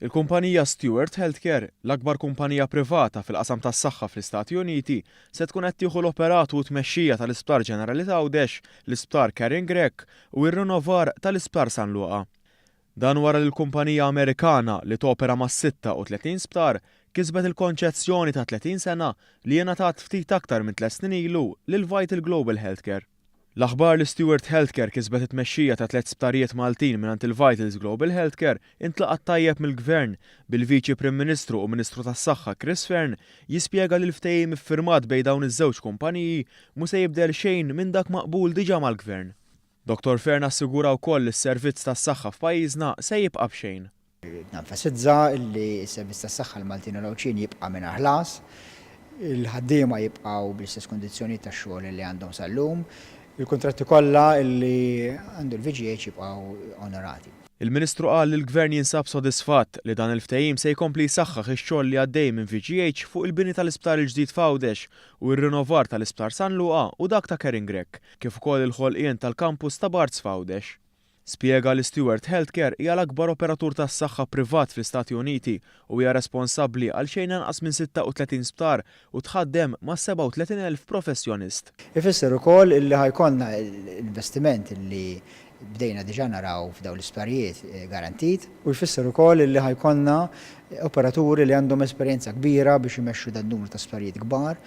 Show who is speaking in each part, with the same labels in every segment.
Speaker 1: Il-kumpanija Steward Healthcare, l-akbar kumpanija privata fil-qasam tas-saħħa fl-Istati Uniti, se tkun qed tieħu l-operat u t-tmexxija tal-Isptar Ġenerali t'Għawdex, l-Isptar Karen Grech u r-rinnovar tal-Isptar San Luqa. Dan wara li l-kumpanija Amerikana li topera ma' 36 sptar kisbet il-konċessjoni ta' 30 sena li ingħatat ftit aktar minn tliet snin ilu lil Vital Global Healthcare. L-aħbar li Steward Healthcare kisbet it-tmexxija ta' tliet sptarijiet Maltin mingħand il-Vitals Global Healthcare intlaqat tajjeb mill-Gvern, bil-Viċi Prim Ministru u Ministru tas-Saħħa Chris Fearne jispjega li l-ftehim iffirmat bejn dawn iż-żewġ kumpaniji mhu se jibdel xejn minn dak maqbul diġà mal-Gvern. Dottor Fearne assigura wkoll li s-servizz tas-saħħa f'pajjiżna se jibqa' b'xejn.
Speaker 2: Nenfasizza li s-servizz tas-saħħa għall-Maltin u l-Għawdxin jibqa' mingħajr ħlas, il-ħaddiema jibqgħu bl-istess kundizzjonijiet tax-xogħol li għandhom sal-lum, il-kuntratti kollha li għandu l-VGH jibqgħu onorati.
Speaker 1: Il-Ministru qal li l-Gvern jinsab sodisfatt li dan il-ftehim se jkompli jsaħħaħ ix-xogħol li għaddej minn VGH fuq il-bini tal-isptar il-ġdid f'Għawdex u r-rinnovar tal-Isptar San Luqa u dak ta' Karen Grech, kif ukoll il-ħolqien tal-kampus ta' Barts f'Għawdex. Spjega li Steward Health Care hija l-akbar operatur tas-saħħa privat fl-Istati Uniti u hija responsabbli għal xejn anqas minn 36 sptar u tħaddem mas-37,000 professjonist.
Speaker 2: Ifisser ukoll illi ħa jkollna l-investiment illi bdejna diġà naraw f'dawn l-isptarijiet garantit u jfisser ukoll illi ħa jkollna operaturi li għandhom esperjenza kbira biex imexxu dan numru ta' sptarijiet kbar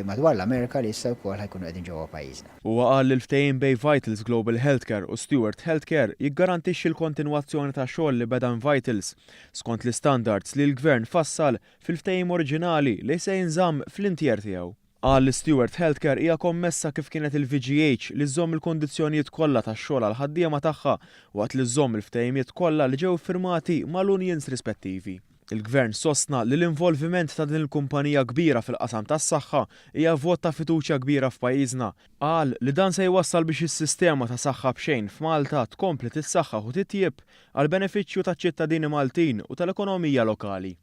Speaker 2: madwar l-Amerika li issa wkoll ħa jkunu qegħdin ġewwa pajjiżna.
Speaker 1: Huwa qal li l-ftehim bejn Vitals Global Healthcare u Steward Healthcare jiggarantixxi l-kontinwazzjoni ta' xogħol li beda minn Vitals, skont l-istandards li l-Gvern fassal fil-ftehim oriġinali li se jinżamm fl-intier tiegħu. Qal li Steward Healthcare hija kommessa kif kienet il-VGH li żżomm il-kundizzjonijiet kollha tax-xogħol għall-ħaddiema tagħha waqt li żżomm il-ftehimiet kollha li ġew iffirmati mal-unions rispettivi. Il-Gvern sostna li l-involviment ta' din il-kumpanija kbira fil-qasam tas-saħħa hija vot ta' fiduċja kbira f'pajjiżna. Qal li dan se jwassal biex is-sistema ta' saħħa b'xejn f'Malta tkompli tissaħħaħ u titjieb għall-benefiċċju taċ-ċittadini Maltin u tal-ekonomija lokali.